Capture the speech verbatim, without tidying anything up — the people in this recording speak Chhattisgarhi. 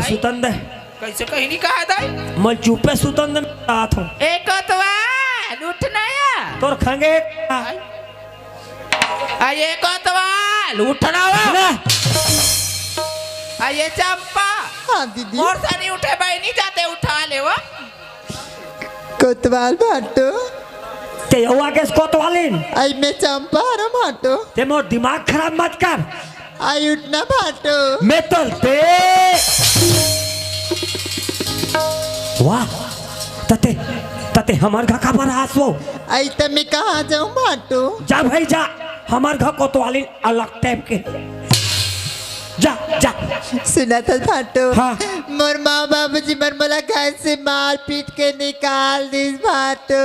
सुतन दे। कइसे कहीं नहीं कहा दाई? मैं चुप्पे सुतन दे, मैं कहत हूँ। ए कोतवाल, उठ ना या। तोर खंगे। आ ये कोतवाल, उठ ना वो। ना। आ ये चंपा। हाँ दीदी। मोर से नहीं उठे भाई, नहीं जाते, उठा ले वो। कोतवाल भाटो। ते यवा के कोतवालिन। आई मैं चंपा हरँव भाटो। ते मोर दिमाग खराब मत कर। आई उठ ना भाटो। मैं तो ते। वाह, तते, तते हमर घर काबर आस वो? आई त मैं कहाँ जाऊँ भाटो? जा भाई जा, हमर घर कोतवालिन अलग टाइप के। जा, जा। सुनत हस भाटो? हाँ। मोर माँ बाबूजी मन मोला घर से मार पीट के निकाल दिस भाटो।